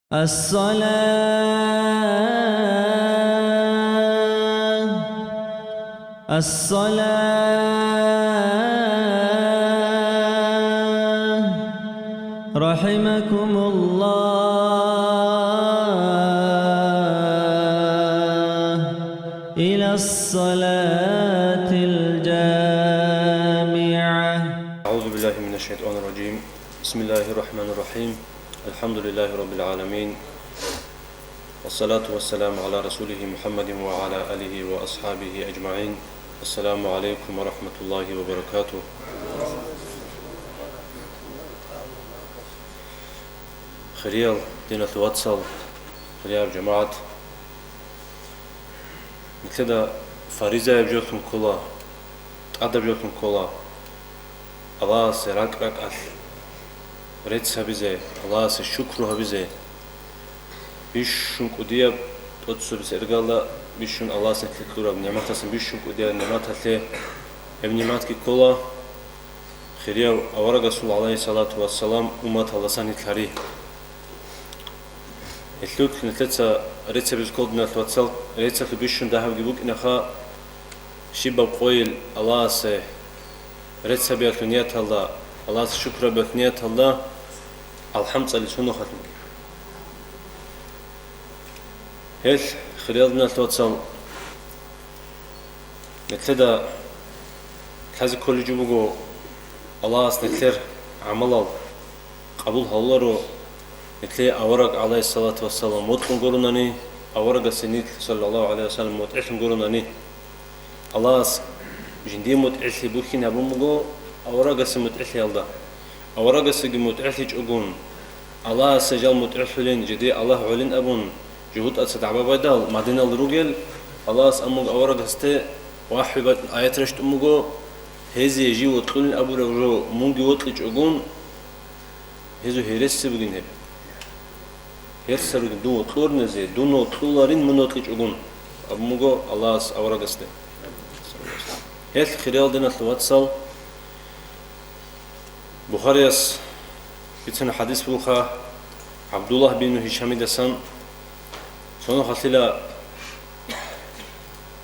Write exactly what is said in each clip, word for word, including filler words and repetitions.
الصلاة، الصلاة، رحمكم الله، إلى الصلاة الجامعة. أعوذ بالله من الشيطان الرجيم. بسم الله الرحمن الرحيم. الحمد لله رب العالمين. والصلاة والسلام على رسوله محمد وعلى آله وأصحابه أجمعين. السلام عليكم ورحمة الله وبركاته. Хириял диналъул вацал, хириял жамагӀат. Нилъеда фаризаяб жолъун ккола, тӀадаб жолъун ккола Аллагьасе ракӀ-ракӀалъ рецц гьабизе, Аллагьасе шукру гьабизе. Бищун кӀудияб тӀоцебесеб иргалда бищун Аллагьас нилъее кьураб нигӀматасан бищун кӀудияб нигӀматалъе гьеб нигӀматги ккола хирияв аварагасул, гӀалайгьиссалату вассалам, умматалдасан нилъ гьари. Гьелъул нилъеца рецц гьабизе ккола, диналъул вацал, реццалъул бищун дагьабги букӀинаха, щибаб къойил Аллагьасе рецц гьабиялъул нияталда, Аллагьасе шукру гьабиялъул нияталда алхӀам цӀали сунухалъунги. Гьелъ, хириял диналъул вацал, нилъеда лъазе кколеб жо буго, Аллагьас нилъер гӀамалал къабул гьавуларо, нилъее авараг, гӀалайгьиссалату вассалам, вокьун гурунани, аварагасе нилъ, саллаллагьу гӀалайгьи вассалам, мутӀигӀлъун гурунани. Аллагьас жиндие мутӀигӀлъи бухьин гьабун буго аварагасе мутӀигӀлъиялда. Аварагасеги мутӀигӀлъичӀогун, Аллагьасе жал мутӀигӀлъулин, жидее Аллагь гӀолин абун, жугьутӀаца дагӀба байдал, Мадиналда ругел, Аллагьас амуг аварагасде вахӀю бачӀун аят рещтӀун буго, гьезие жив вокьулин абурав жо мунги вокьичӀогун, гьезул гьереси бугин гьеб. Гьерсаруги дун вокьуларизе, дун вокьуларин мун вокьичӀогун, абун буго Аллагьас аварагасде. Гьелъ, хириял диналъул вацал, Бухарияс бицана хадис бугоха, ГӀабдуллагь бину Гьишамидасан, цо нухалъила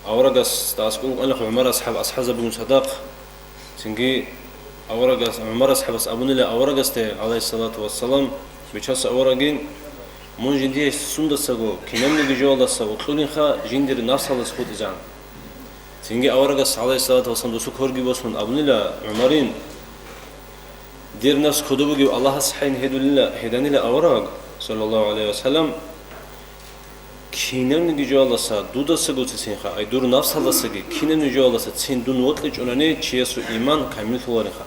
аварагасда аскӀов вукӀанилъ ГӀумар асхӀаб асхӀазаб бугин цадахъ, цинги аварагас, ГӀумар асхӀабас абунила аварагасде, гӀалайгьиссалату вассалам, Бичасул аварагин, мун жиндие сундасаго, кинабниги жоялдаса вокьулинха, жиндир нафсалдаса хутӀизан. Цинги аварагас, гӀалайгьиссалату вассалам, досул кверги босун абунила ГӀумарин, дир нафс кодоб бугев Аллагьас хӀайин гьедулила, гьеданила авараг, саллаллагьу гӀалайгьи вассалам, кинабниги жоялдаса дудасаго цецинха, ай дур нафсалдасаги кинабниги жоялдаса цин дун вокьичӀонани чиясул иман камиллъуларинха.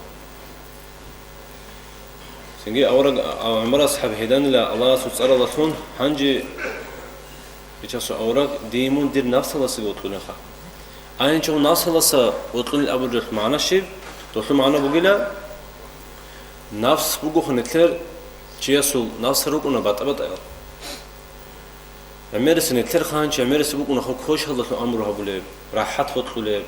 Цинги авараг, а, ГӀумар асхӀаб гьеданила Аллагьасул цӀаралдалъун, гьанже Бичасул авараг, дие мун дир нафсалдасаги вокьулинха. Айнчун нафсалдаса вокьулин абуралъул магӀна щиб? Долъул магӀна бугила, нафс бугоха нилъер, чиясул нафс рукӀуна батӀа-батӀаял. ГӀемерисеб нилъер ханчи гӀемерисеб букӀунаха квешалдалъун амру гьабулеб, рахӀат бокьулеб,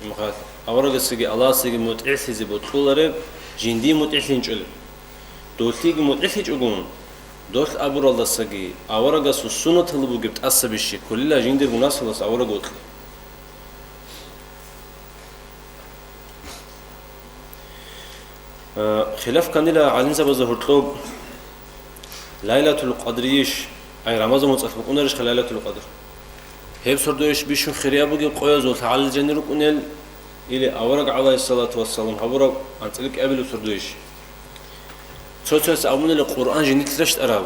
мухъал аварагасеги Аллагьасеги мутӀигӀлъизе бокьулареб, жиндие мутӀигӀлъинчӀолеб. Долъиеги мутӀигӀлъичӀогун, долъ абуралдасаги аварагасул суннаталда бугеб тӀасабищи кколила жиндирго нафсалдаса авараг вокьи. Э, хилаф кканила гӀалимзабазда гьоркьоб, Лайлатул Къадрийищ, ай, Рамазан моцӀалъ букӀунарищха Лайлатул Къадр? Гьеб сордоящ бищун хирияб бугеб къоязул лъагӀалил жанир рукӀунел, или авараг, гӀалайгьиссалату вассалам, гьабураб анцӀила кӀиабилеб сордоящ? Цо-цояс абунила Къуръан жиндилъ рещтӀараб.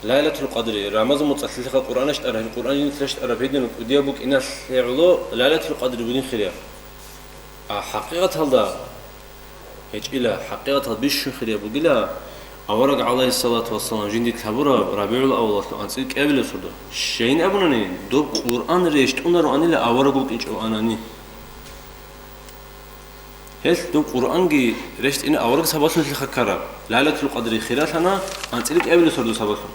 Лайлатул Къадри, Рамазан моцӀалъилъха Къуръан рещтӀараб, Къуръан жиндилъ рещтӀараб гьедин кӀудияб букӀиналъе гӀоло Лайлатул Къадри бугин хирияб. А хӀакъикъаталда гьечӀила, хӀакъикъаталда бищун хирияб бугила, авараг, гӀалайгьиссалату вассалам, жиндилъ гьабураб РабигӀул аввалалъул анцӀила кӀиабилеб сордо. Щайин абунани, доб Къуръан рещтӀунароанила авараг вукӀинчӀоанани. Гьелъ доб Къуръанги рещтӀине авараг сабаблъун лъиха ккараб, Лайлатул Къадри хиралъана анцӀила кӀиабилеб сордо сабаблъун.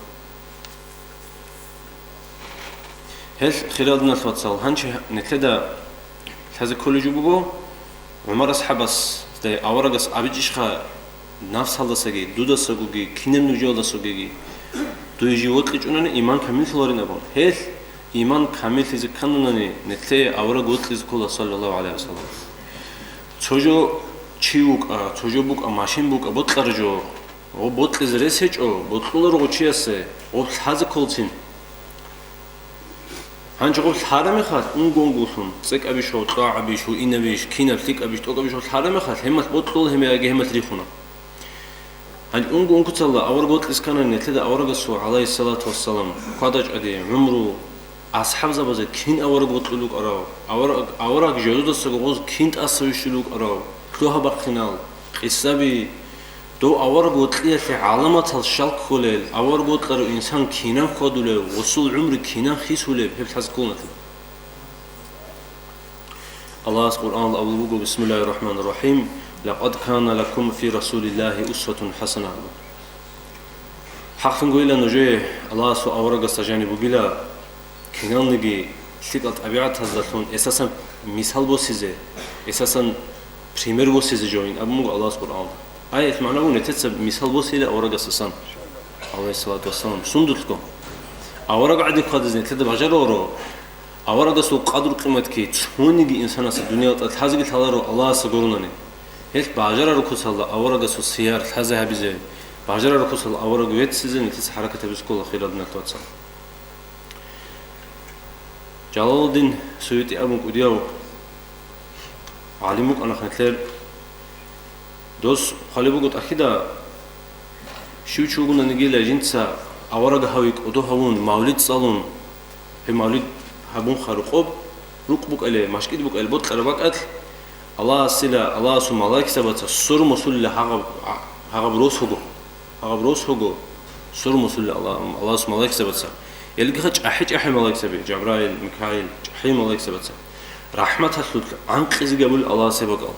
Гьелъ, хириял диналъул вацал, гьанчи нилъеда лъазе кколеб жо буго, ГӀумар асхӀабасда аварагас абичӀищха нафсалдасаги, дудасагоги, кинаб нужеялдасагоги, Дуе жив вокьичӀунани, иман камиллъуларин абун. Гьелъ иман камиллъизе кканунани, нилъее авараг вокьизе ккола, саллаллагьу гӀалайгьи вассалам. Цо жо чи вукӀа, цо жо букӀа, машин букӀа, бокьараб жо. Гъоб бокьизе рес гьечӀо, бокьуларо гъов чиясе, гъоб лъазе кколцин. Гьанже гъоб лъараб мехалъ, унго-унгоялъун, цӀекӀабищ гъов, кьогӀабищ, гьуинабищ, кинаб, лъикӀабищ, тӀокӀабищ гъоб лъараб мехалъ, гьеб мехалъ бокьула, гьеб яги гьеб мехалъ рихуна. Гьанже унго-унго цала авараг вокьизе кканани, нилъеда аварагасул, гӀалайгьиссалату вассалам, хьвада-чӀвади, гӀумру, асхӀабзабазе кин авараг вокьулев вукӀарав, авараг, авараг жододасаго гъоз кин тӀаса вищулев вукӀарав, лъугьа бахъинал, къисаби, дов авараг вокьиялъе гӀаламатал щал кколел, авараг вокьарав инсан кинан хьвадулев, гъосул гӀумру кинан хисулеб, гьеб лъазе кколаналъе. Аллагьас Къуръаналда абулеб буго: «Бисмиллагьир рахӀманир рахӀим. Лакъад кана лакум фи расулиллагьи усватун хӀасана», – абун. ХӀакълъунгойила нужее Аллагьасул аварагасда жаниб бугила киналниги лъикӀал тӀабигӀатаздалъун эсасан мисал босизе, эсасан пример босизе жо ин абун буго Аллагьас Къуръаналда. Аят магӀна буго, нилъеца мисал босейила аварагасдасан, гӀалайгьиссалату вассалам, сундулъго. Авараг гӀадин хьвадизе нилъеда бажараро, аварагасул къадру-къиматги цониги инсанасда дуниялалда лъазеги лъаларо Аллагьасда гурунани. Гьелъ бажарарухъусалда аварагасул сияр лъазе гьабизе, бажарарухъусалда авараг веццизе нилъеца хӀаракат гьабизе ккола, хирал диналъул вацал. Жалалуддин Суюти абун кӀудияв гӀалим вукӀана нилъер. Дос хъвалеб буго тӀахьида, щив чи вугонаниги жинца авараг гьави кӀодо гьавун, мавлид цӀалун, гьеб мавлид гьабунха рокъоб, рукъ букӀале, машкӀид букӀале бокьараб бакӀалъ, Аллагьасила, Аллагьасул малаикзабаца сору-мусулила гьагъаб, гьагъаб росуго, гьагъаб росуго, сору-мусулила Алла-, Аллагьасул малаикзабаца. Гьелгиха чӀахӀи-чӀахӀи малаикзаби, Жабраил, Микаил, чӀахӀи малаикзабаца. РахӀматалъулъ гӀанкъизеги гьабулел Аллагьасе бакӀал.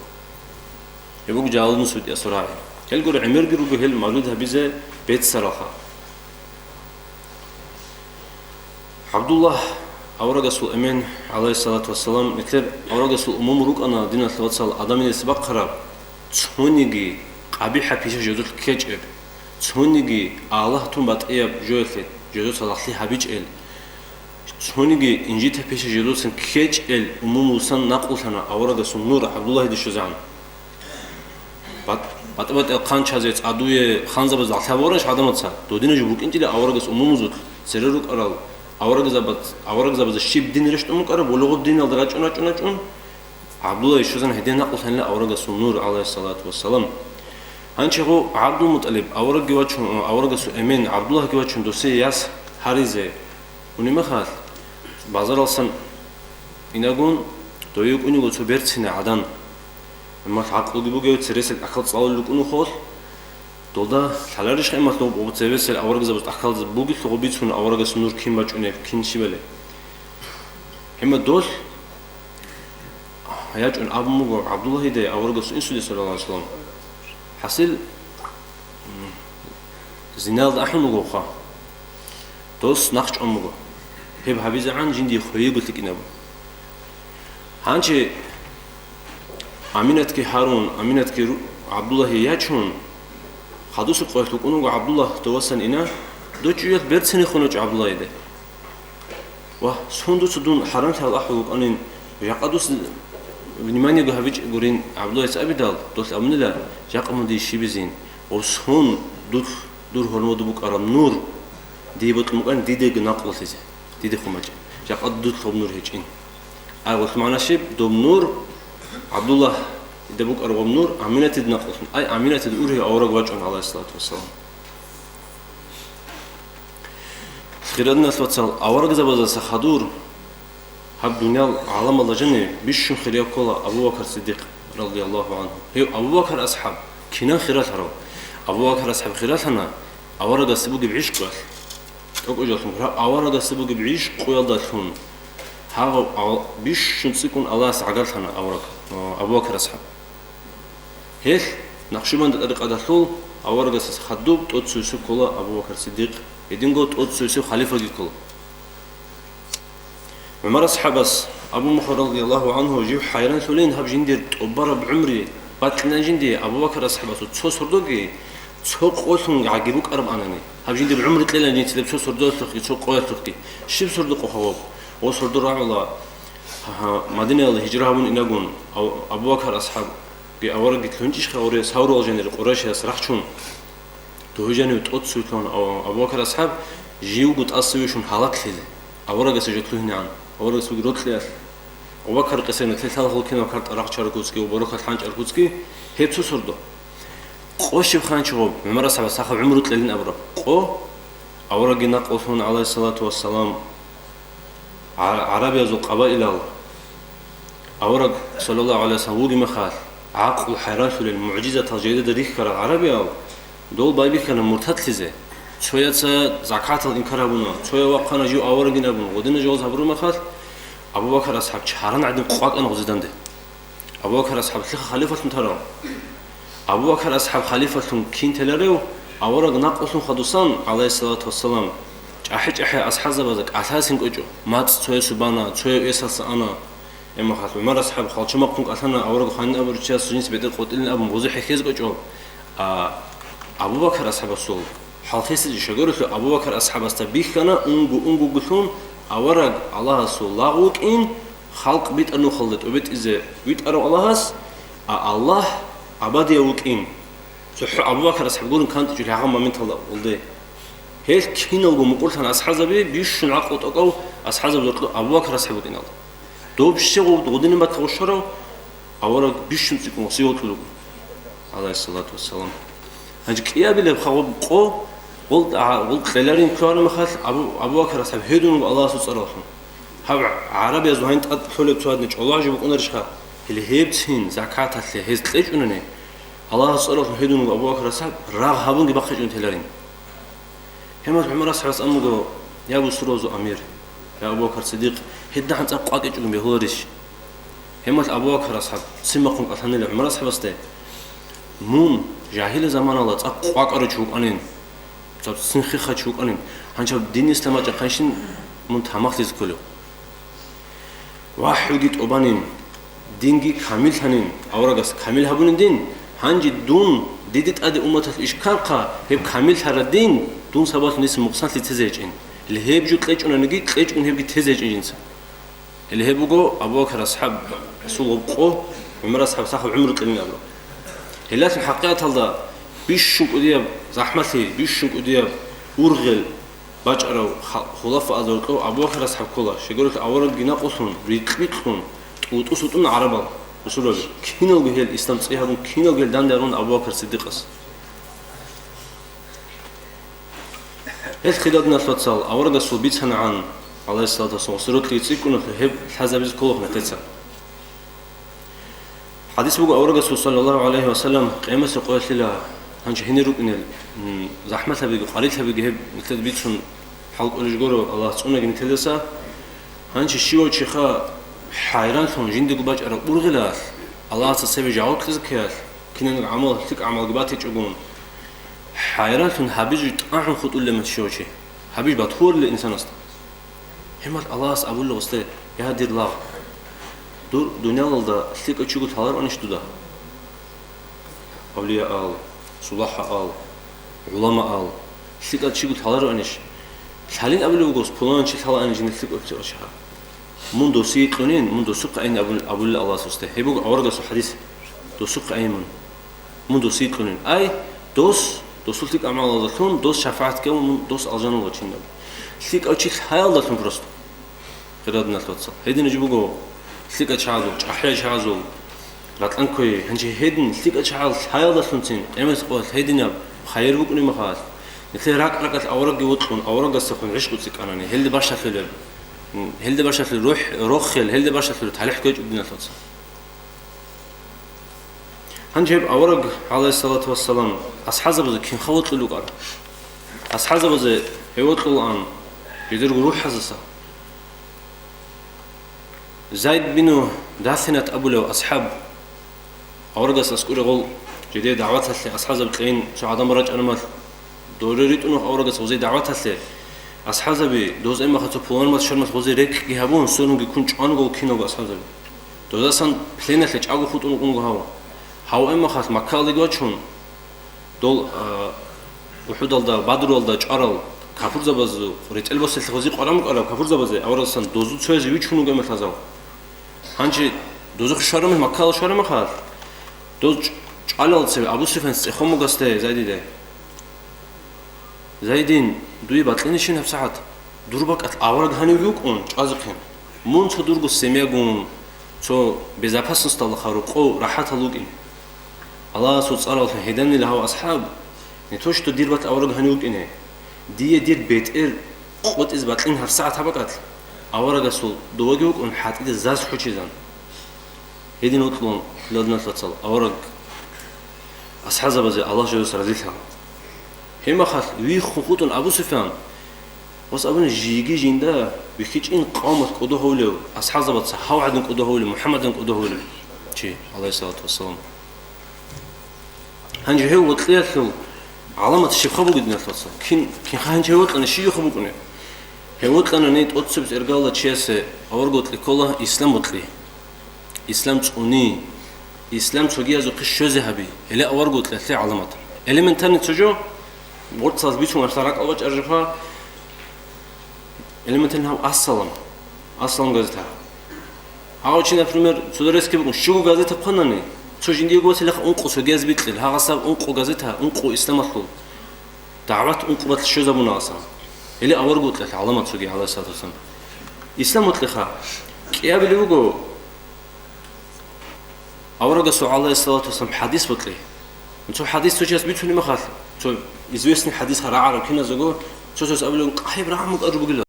Гьеб буго Жалалуддин Суютиясул рагӀи. Гьел гури гӀемерги руго гьел мавлид гьабизе беццаралха. ГӀабдуллагь, аварагасул эмен, гӀалайгьиссалату вассалам, нилъер аварагасул умуму рукӀана, диналъул вацал, адаминасе бахъараб, цониги къабихӀаб пиша жодолъ ккечӀеб, цониги Аллагь тун батӀияб жоялъе жодоца лагълъи гьабичӀел, цониги инжитаб пиша жодоцин ккечӀел умумусан накълулъана аварагасул нур ГӀабдуллагьиде щвезегӀан. БатӀ-, батӀа-батӀиял хъанчазе, цӀадуе, ханзабаз лагълъи гьабугӀарищ гӀадамаца? Додинаб жо букӀинчӀила аварагас умумузулъ цере рукӀарал аварагзабаз-, аварагзабазда щиб дин рещтӀун букӀараб, гьоло гъоб диналда рачӀун-рачӀун-рачӀун, ГӀабдуллагьиде щвезегӀан гьедин накълулъанила аварагасул нур, гӀалайгьиссалату вассалам. Гьанже гъов ГӀабдулмутӀалиб аварагги вачун, аварагасул эмен ГӀабдуллагьги вачун, досие яс гьаризе унеб мехалъ, базаралсан инагун, дове вукӀунего цо берцинай гӀадан. Амма гӀакълуги бугев, цересел тӀахьал цӀалулел рукӀун холъ, долда лъаларищха, амма гъоб цебесел аварагзабаз тӀахьалзаб бугелъул гъоб бицун аварагасул нур кин бачӀунеб, кин щибали. Амма дол ячӀун абун буго ГӀабдуллагьиде аварагасул инсуде, саллаллагьу гӀалайгьи вассалам. ХӀасил, м, зиналда ахӀун вугоха. Дос нахъ чӀван буго. Гьеб гьабизегӀан жиндие хвейиго лъикӀинаб. Гьанже Аминатги гьарун, Аминатги ру-, ГӀабдуллагьи ячун, хадусеб къоялъ вукӀун вуго ГӀабдуллагь довасан ина, дой чӀужуялъ берцинехун вачӀо ГӀабдуллагьиде. Ва, сон дуца дун хӀарамлъи гьал ахӀул вукӀанин, жакъа дус вниманиего гьабичӀеб гурин ГӀабдуллагьица абидал, долъ абунила, жакъа мун дие щибизин, ва сон дулъ дур гьурмаду букӀараб нур дие бокьун букӀанин дидего накълулъизе, дидехун бачӀин, жакъа дулъ гъоб нур гьечӀин. Ай, гъолъ магӀна щиб, доб нур, ГӀабдуллагьида букӀараб гъоб нур Аминатида накълулъун. Ай, Аминатида ургьев авараг вачӀун, гӀалайгьиссалату вассалам. Хирал диналъул вацал, аварагзабаздаса хадур гьаб дуниял гӀаламалда жаниб бищун хирияб ккола Абу Бакр Сиддикъ, радияллагьу гӀангьу. Гьев Абу Бакр асхӀаб кинан хиралъарав? Абу Бакр асхӀаб хиралъана аварагасде бугеб гӀишкъуялъ. ТӀокӀаб жоялъ гьаб аварагасде бугеб гӀишкъуялдалъун гьав-, гьав-, бищун цӀикӀкӀун Аллагьасде гӀагарлъана авараг, Абу Бакр асхӀаб. Гьелъ Накъшубанди тӀарикъаталъул аварагасдаса хадуб тӀоцевесев ккола Абу Бакр Сиддикъ, гьединго тӀоцевесев халифаги ккола. ГӀумар асхӀабас абун буго, радияллагьу гӀангьу, жив хӀайранлъулин гьаб жиндир тӀубараб гӀумру бакьилан жиндие Абу Бакр асхӀабасул цо сордоги цо къолъун гӀаги букӀараб анани. Гьаб жиндир гӀумру кьела нилъ гьеб цо сордоялъухъги, цо къоялъухъги. Щиб сордо къо гьаб? Гъо сордо рагӀула, гьа, Мадинаялда гьижра гьабун инагун, Ав-, Абу Бакар асхӀабги аварагги лъугьинчӀищха гъоре Саврул жанир Къурайшияс рахчун, догьи жанив тӀоцевлъун Ав-, Абу Бакар асхӀаб живго тӀасаве щун гьалаклъизе, аварагасда жо лъугьинегӀан, аварагасулги рокьиялъ. Абу Бакар къисайна лъелъал хӀалкинав картӀа рахчарал куцги ва борохьал хӀанчӀарал куцги, гьеб цо сордо. Къо щиб ханчи гъоб, ГӀумар асхӀабас сахаб гӀумру кьелин абураб. Къо, аварагги накъулъун, гӀалайгьиссалату вассалам, гӀа-, гӀарабиязул къабаилал, авараг, саллаллагьу гӀалайгьи вассалам, вугеб мехалъ, гӀакълу хӀайранлъулел мугӀжизатал жидеда рихьарал гӀарабиял, дол байбихьана муртадлъизе. Цояца закатал инкар гьабуна, цояв вахъана жив аварагин абун, гъодина жаваз гьабураб мехалъ, Абу Бакар асхӀаб чаран гӀадин къвакӀана гъозие данде. Абу Бакар асхӀаб лъиха халифалъун тарав? Абу Бакар асхӀаб халифалъун кин теларев? Авараг накъулъун хадусан, гӀалайгьиссалату вассалам, чӀахӀи-чӀахӀи асхӀазабазда кӀалъасин кӀочӀо, мацӀ цоясул бана, цояв эсалса ана. Гьеб мехалъ ГӀумар асхӀаб хвалчамахъун кӀалъана, авараг хванин абурав чияс жинца бетӀер къотӀилин абун, гъозие хӀехьезе кӀочӀо. А, Абу Бакар асхӀабасул хӀал хисизе щвеголелъул, Абу Бакар асхӀабасда бихьана унго-унгогулъун авараг Аллагьасул лагъ вукӀин, халкъ битӀараб нухалде тӀобитӀизе витӀарав Аллагьас, а Аллагь абадияв вукӀин. ЦохӀо Абу Бакар асхӀаб гурин кантӀичӀо гьагъаб моменталда гъолде. Гьел киналго мукъурлъана асхӀазаби, бищун гӀакълу тӀокӀав асхӀазабазул гьоркьоб Абу Бакар асхӀаб вукӀиналда. Доб щай гъудинаб батла гъушарав, авараг бищун цӀикӀкӀун гъосие гьоркьор руго, гӀалайгьиссалату вассалам. Гьанже кӀиабилеб хабар къо, гъол, гъол кьеларин ккараб мехалъ Абу, Абу Бакар асхӀаб гьедун вуго Аллагьасул цӀаралъун. Гьаб гӀарабиязул гьаниб тӀад лъолеб цо гьадин чӀоло гӀажиб букӀунарищха? Гьеле гьебцин закаталъе гьез кьечӀунани, Аллагьасул цӀаралъун гьедун вуго Абу Бакар асхӀаб, рагъ гьабунги бахъичӀун теларин. Гьебмехалъ ГӀумар асхӀабас абун буго: «Я бусурбабазул амир, я Абу Бакар Сиддикъ, гьедин анцӀаб къвакӀ гьечӀого бегьуларищ?» Гьебмехалъ Абу Бакар асхӀаб ццин бахъун кӀалъанила ГӀумар асхӀабасде: «Мун жагьилия заманалда цӀакъ къвакӀарав чи вукӀанин, цӀакъ ццин хихарав чи вукӀанин, гьанже дин ислам бачӀахъанщин мун тамахлъизе кколев». ВахӀюги тӀубанин, динги камиллъанин, аварагас камил гьабунин дин. Гьанже дун, диде тӀаде умматалъ иш кканха, гьеб камиллъараб дин, дун сабаблъун дица мукъсанлъи тезе гьечӀин. Гьеб жо кьечӀунаниги, кьечӀун гьебги тезе гьечӀин жинца. Гьеле гьеб буго Абу Бакар асхӀаб, гьесул гъоб къо, ГӀумар асхӀаб сахаб гӀумру кьелин абураб. Гьелдалъун хӀакъикъаталда бищун кӀудияб захӀмалъи, бищун кӀудияб ургъел, бачӀарав ха-, хулафаазда гьоркьов Абу Бакар асхӀаб ккола, щайгурелъул аварагги накъулъун, рикь-рикьун, тӀутӀу-сутӀун гӀарабал, бусурбаби. Киналго гьел ислам цӀи гьабун, киналго гьел данде арун Абу Бакар Сиддикъас. Гьел хириял диналъул вацал, аварагасул бицанагӀан, гӀалайгьиссалату вассалам, гъосие рокьи цӀикӀкӀуналъул гьеб лъазабизе ккола нилъеца. ХӀадис буго, аварагасул, саллаллагьу гӀалайгьи ва саллам, къиямасеб къоялъила гьанже гьенир рукӀинел, м, захӀмалъабиги къварилъабиги гьеб нилъеда бицун хӀал кӀолеб жо гуро, Аллагьас цӀунаги нилъедаса. Гьанже щивав чиха хӀайранлъун жиндего бачӀараб ургъелалъ, Аллагьасда цебе жаваб кьезе ккеялъ, кинаб гӀамал, лъикӀ гӀамалги батичӀогун, хӀайранлъун гьабизе тӀагӀун хутӀулеб мун щивав чи. Гьабизе батуларила инсанасда. Гьебмехалъ Аллагьас абулеб гъосда: «Я, дир лагъ, дур дуниялалда лъикӀав чиго лъалароанищ дуда?» Авлияал, сулахӀаал, гӀуламаал, лъикӀав чиго лъалароанищ? Лъалин абулеб буго, пуланав чи лъалаани жиндир лъикӀав чи. Мун досие кьунин, мун досухъе айин абул-, абулел Аллагьас гъосда. Гьеб буго аварагасул хӀадис: «Досухъе айин мун». Мун досие кьунин. Ай, дос, досул лъикӀ гӀамалалдалъун дос шафагӀат ккун, мун дос алжаналъ вачинаб. ЛъикӀав чи лъаялдалъун просто. Хириял диналъул вацал. Гьедин жо буго лъикӀал чагӀазул, чӀахӀиял чагӀазул, ракьанккоги, гьанже гьедин лъикӀал чагӀал лъаялдалъунцин, къиямасеб къоялъ гьединаб хайир букӀунеб мехалъ, нилъер ракӀ-ракӀалъ аварагги вокьун, аварагасдехун гӀишкъу цӀикӀкӀанани, гьелде бащалъулеб, гьелде бащалъулеб рухӀ-, рохел, гьелде бащалъулеб талихӀ ккечӀо, диналъул вацал. Гьанже гьеб авараг, гӀалайгьиссалату вассалам, асхӀазабазда кинха вокьулев вукӀарав? АсхӀазабазда гьев вокьулаан жидерго рухӀаздаса. Зайд бину Дасинат абулев асхӀаб, аварагас аскӀуре гъол жидее дагӀваталъе асхӀазаб кьейин цо гӀадамал рачӀараб мехалъ, доре ритӀунев аварагас гъозие дагӀваталъе, асхӀазаби, доз эмаха цо пуланмас шармас гъозие рекӀкӀги гьабун, сверунги ккун чӀван гъол киналго асхӀазаби. Дозасан пленалъе чӀаго хутӀун вукӀун вуго гьав. Гьав эмахалъ Маккаялдеги вачун, дол, а, УхӀудалда, Бадруялда чӀварал капурзабазул ретӀел босизе гъози къваригӀун букӀараб капурзабазе, аварагасан дозул цоязе вичун вуго мехалъ гьав. Гьанже дозухъе щвараб мехалъ, Маккаялде щвараб мехалъ, доз чӀ-, чӀвалел цебе Абу Суфян цӀехон буго гьасде, Зайдиде: «Зайдин, дуе бокьилищин гьабсагӀат? Дур бакӀалъ авараг гьанив вукӀун чӀвазехъин. Мун цо дурго семьягун, цо безопасносталда хъа рокъов рахӀатал вукӀин». Аллагьасул цӀаралъун гьединила гьав асхӀаб, не то что дир бакӀалъ авараг гьанив вукӀине, дие дир бетӀер къотӀизе бокьилин гьабсагӀат гьаб бакӀалъ, аварагасул доваги вукӀун хӀатӀиде заз хӀучизан. Гьедин вокьун, хириял диналъул вацал, авараг асхӀабзабазе Аллагь жаваб разилъа. Гьеб мехалъ виххун хутӀун Абу Суфян, вас абуни, жиги жинда вихьичӀин къавмалъ кӀодо гьавулев, асхӀабзабаца гьав гӀадин кӀодо гьавулев, МухӀаммадин кӀодо гьавулев чи, гӀалайгьиссалату вассалам. Гьанже гьев вокьиялъул гӀаламат щибха бугеб, диналъул вацал? Кин, кинха гьанже гьев вокьана, щибха букӀунеб? Гьев вокьанани, тӀоцебесеб иргаялда чиясе авараг вокьи ккола ислам бокьи, ислам цӀуни, ислам цогиязухъе щвезе гьаби, гьеле авараг вокьиялъе гӀаламат. Элементарный цо жо, борцалъ бицун гьарса ракӀал бачӀараб жоха, элементарный гьав Ассалам, Ассалам газета. Гьав чи, например, цо дересги букӀун, щуго газета хъванани, цо жиндиего вацалъ ункъо цогияз бикьил, гьагъасаб ункъо газета, ункъо исламалъул дагӀват ункъо бакӀалъ щвезабуна гьасан. Гьеле авараг вокьиялъе гӀаламат цоги, гӀалайгьиссалату вассалам. Ислам бокьиха кӀиабилеб буго аварагасул, гӀалайгьиссалату вассалам, хӀадис бокьи. Цо хӀадис цо чияс бицунеб мехалъ, цо известный хӀадис рагӀараб киназего, цо чияс абулеб: «Къагьиб рагӀун букӀараб бугила».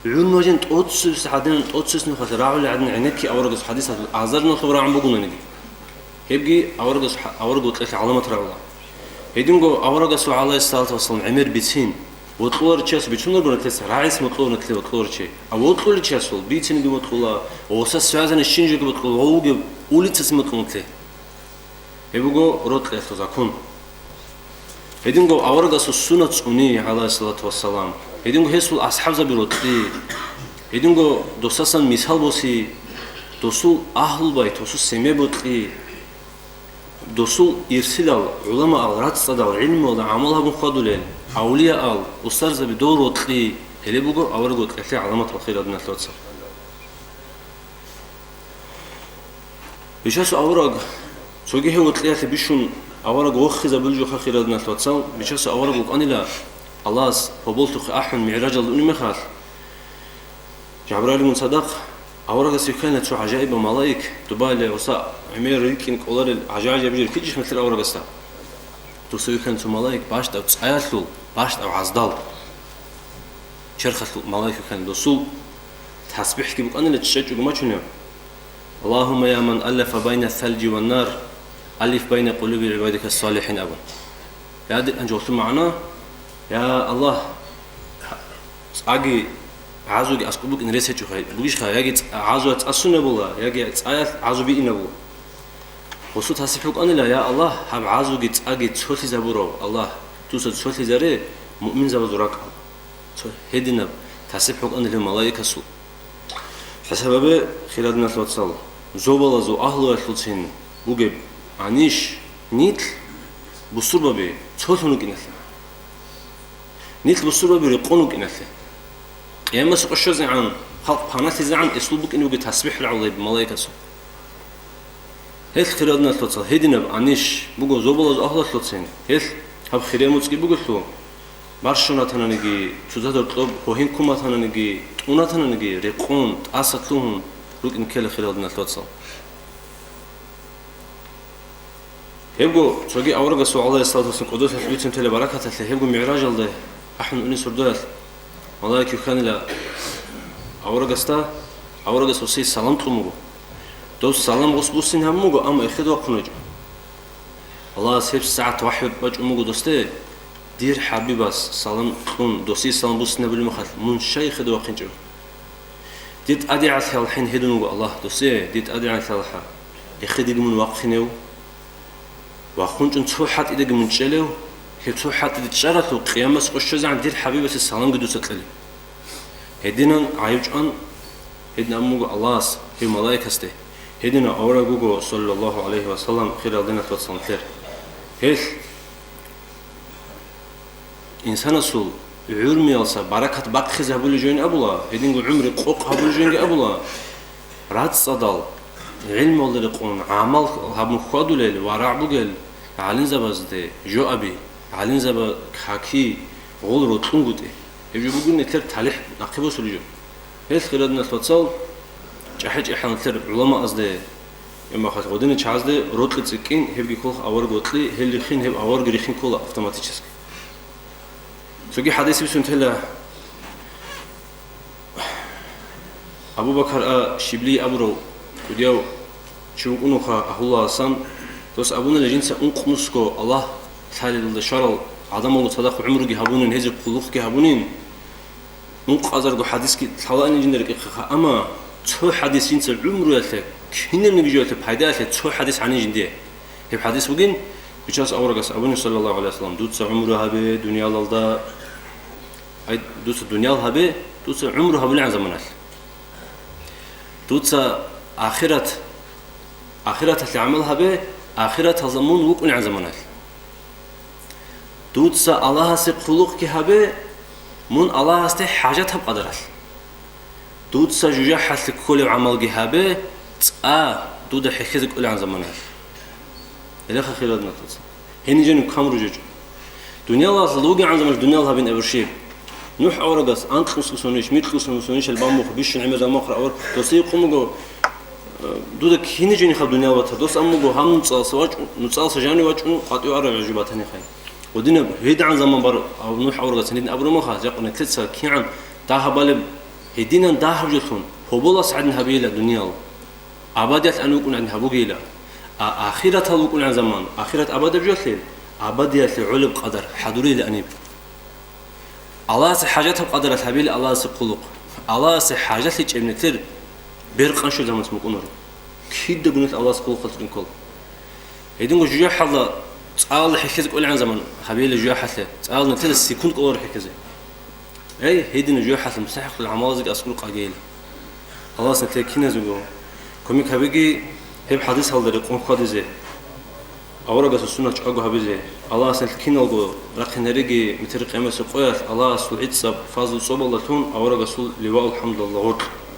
ГӀурмажин тӀоцебесеб гӀадин, тӀоцебесеб нухалъ рагӀулел гӀадин гӀенекке аварагас хӀадисалъул азар нухалъ рагӀун бугонаниги. Гьебги аварагас, авараг вокьиялъе гӀаламат рагӀула. Гьединго аварагасул, гӀалайгьиссалату вассалам, гӀемер бицин, вокьуларев чияс бицунеб буго нилъеца, рагӀица бокьуларев нилъее вокьуларев чи. А вокьулев чиясул бицинги бокьула, гъосда связанный щинаб жоги бокьула, гъов вугеб улицаца бокьула нилъее. Гьеб буго рокьиялъул закон. Гьединго аварагасул суннат цӀуни, гӀалайгьиссалату вассалам. Гьединго гьесул асхӀабзаби рокьи. Гьединго досасан мисал боси, досул агьлу байт, досул семья бокьи. Досул ирсилал, гӀуламаал, рацӀцӀадал, гӀилмуялда гӀамал гьабун хьвадулел, авлияал, устарзаби дол рокьи, гьеле буго авараг вокьиялъе гӀаламатал, хириял диналъул вацал. Бичасул авараг, цоги гьев вокьиялъе бищун авараг вохизабулеб жоха, хириял диналъул вацал, бичасул авараг вукӀанила, Аллагьас гьоболлъухъе ахӀун мигӀражалде унеб мехалъ, Жабраилгун цадахъ аварагас вихьана цо гӀажаибаб малаик, дубале гъоса гӀемер рикӀкӀин кӀоларел гӀажаиб жо рихьичӀищ нилъер аварагасда? Досда вихьана цо малаик бащдаб цӀаялъул, бащдаб гӀаздал. Черхалъул малаик вихьана, досул тасбихӀги букӀанила чӀечӀого мачунев: «Аллагьумма я ман аллафа байна салжи ва нар, аллиф байна къулуби гӀибадика салихӀин», – абун. Я дир, гьанже гьелъул магӀна: «Я Аллагь, цӀаги гӀазуги аскӀоб букӀин рес гьечӀо, бугищха, яги цӀа-, гӀазуялъ цӀа сунебула, яги цӀаялъ гӀазу биинабула». Гъосул тасбихӀ букӀанила: «Я Аллагь, гьаб гӀазуги цӀаги цолъизабурав Аллагь, дуца цолъизаре муъминзабазул ракӀал». Цо гьединаб тасбихӀ букӀанила малаикасул. ХӀисаб гьабе, хириял диналъул вацал, зобалазул агьлуялъулцин бугеб гӀаниш нилъ бусурбаби цолъун рукӀиналъе. Нилъ бусурбаби рекъон рукӀиналъе. Къиямасеб къо щвезегӀан, халкъ паналъизегӀан эсул букӀине бугеб тасбихӀ рагӀулеб малаикасул. Гьелъ, хириял диналъул вацал, гьединаб гӀаниш буго зобалазул агьлуялъулцин. Гьелъ гьаб хирияб моцӀги бугелъул, барщун ратананиги, цоцазда гьоркьоб гьогьин ккун батананиги, тӀун ратананиги, рекъон, тӀаса лъугьун рукӀин ккела, хириял диналъул вацал. Гьебго цоги аварагасул, гӀалайгьиссалату вассалам, кӀодолъиялъ бицун тела баракаталъе, гьебго мигӀражалде ахӀун унеб сордоялъ малаик вихьанила аварагасда, аварагас гъосие салам кьун буго. Дос салам гъос буссин гьабун буго, амма эхеде вахъун гьечӀо. Аллагьас гьебсагӀат вахӀю бачӀун буго досде, дир ХӀабибас салам кьун, досие салам буссинабулеб мехалъ, мун щай эхеде вахъинчӀев? Дир ТӀадегӀанлъиялхӀин гьедун вуго Аллагь досде, дир ТӀадегӀанлъиялхӀа, эхедеги мун вахъинев, вахъун чӀун цо хӀатӀидаги мун чӀелев, гьеб цо хӀатӀиде чӀаралъул къиямасеб къо щвезегӀан дир ХӀабибасе саламги дуца кьелеб. Гьединан гӀайиб чӀван, гьедин абун буго Аллагьас гьев малаикасде, гьединав авараг вуго, саллаллагьу гӀалайгьи ва саллам, хириял диналъул вацал, нилъер. Гьелъ Инсанасул гӀумруялъа баракат бахъизе гьабулеб жоин абула, гьединго гӀумру къокъ гьабулеб жоинги абула, рацӀцӀадал гӀилмуялда рекъон гӀамал гьабун хьвадулел ва рагӀ бугел гӀалимзабазде жо аби, гӀалимзаба каки гъол рокьунгутӀи. Гьеб жо бугин нилъер талихӀ нахъе босулеб жо. Гьелъ, хириял диналъул вацал, чӀахӀи-чӀахӀал нилъер гӀуламаазде, гьеб мехалъ гъодинал чагӀазде рокьи цӀикӀкӀин, гьебги ккола авараг вокьи, гьел рихин, гьеб авараг рихин ккола автоматически. Цоги хӀадис бицун тела, Абу Бакар а-Шибли абурав кӀудияв чи вукӀунха агьлуялдасан, дос абунила жинца ункънусго Аллагь лъалелда щварал гӀадамалго цадахъ гӀумруги гьабунин, гьезие хъулухъги гьабунин. Ункъазарго хӀадисги лъалаанин жинда рекӀехъеха, амма цо хӀадис жинца гӀумруялъе, кинабниги жоялъе пайдаялъе цо хӀадис гьанин жиндие. Гьеб хӀадис бугин, Бичасул аварагас абуни, саллаллагьу гӀалайгьи вассалам, дуца гӀумру гьабе дуниялалда, ай, дуца дуниял гьабе, дуца гӀумру гьабулегӀан заманалъ. Дуца ахират, ахираталъе гӀамал гьабе, ахираталда мун вукӀунегӀан заманалъ. Дуца Аллагьасе хъулухъги гьабе, мун Аллагьасде хӀажатаб къадаралъ. Дуца жужахӀалъе кколеб гӀамалги гьабе, цӀа дуда хӀехьезе кӀолегӀан заманалъ. Гьелеха, хириял диналъул вацал, гьениб жаниб камру жо. Дуниялалъул вугегӀан заманалъ дуниял гьабин абурщиб. НухӀ аварагас анкьнусго сонищ, микьнусго сонищ гьел бамбухъ, бищун гӀемер замахъра авар, досие къун буго, э, дуда кинаб жо нихаб дуниял батар, дос ан буго гьаб нуцӀалса вачӀун, нуцӀалса жанив вачӀун къватӀив арав гӀужу батанихъай. Гъодинаб гьедигӀан заман бар, ав-, НухӀ аварагас гьедин абураб мехалъ, жакъа нилъеца кигӀан дагьаб балеб, гьединан дагьаб жолъун, гьоболас гӀадин гьабейила дуниял. Абадиялъ ан вукӀун гӀадин гьабугейила. А ахиратал вукӀун гӀан заман, ахират абадаб жолъе, абадиялъе гӀолеб къадар хӀадурейила аниб. Аллагьасе хӀажатаб къадаралъ гьабейила Аллагьасе хъулухъ. Аллагьасе хӀажалъичӀеб нилъер бер къанщул заманас мукӀунаро. Кидаго нилъ Аллагьасе хъулухъалъ рукӀин ккола. Гьединго жужахӀалда цӀалалда хӀехьезе кӀолегӀан заман гьабейила жужахӀалъе, цӀалалда нилъеда секунд кӀоларо хӀехьезе. Эй, гьедина жужахӀалъе мустахӀикълъул гӀамалазеги аскӀор къагейила. Аллагьас нилъее киназего кумек гьабеги, гьеб хӀадисалда рекъон хьвадизе, аварагасул суннат чӀаго гьабизе, Аллагьас нилъ киналго рахъинареги, метер къиямасеб къоялъ Аллагьасул гӀицӀаб фазлу цӀобалдалъун аварагасул ливаул хӀамдалда гъоркь.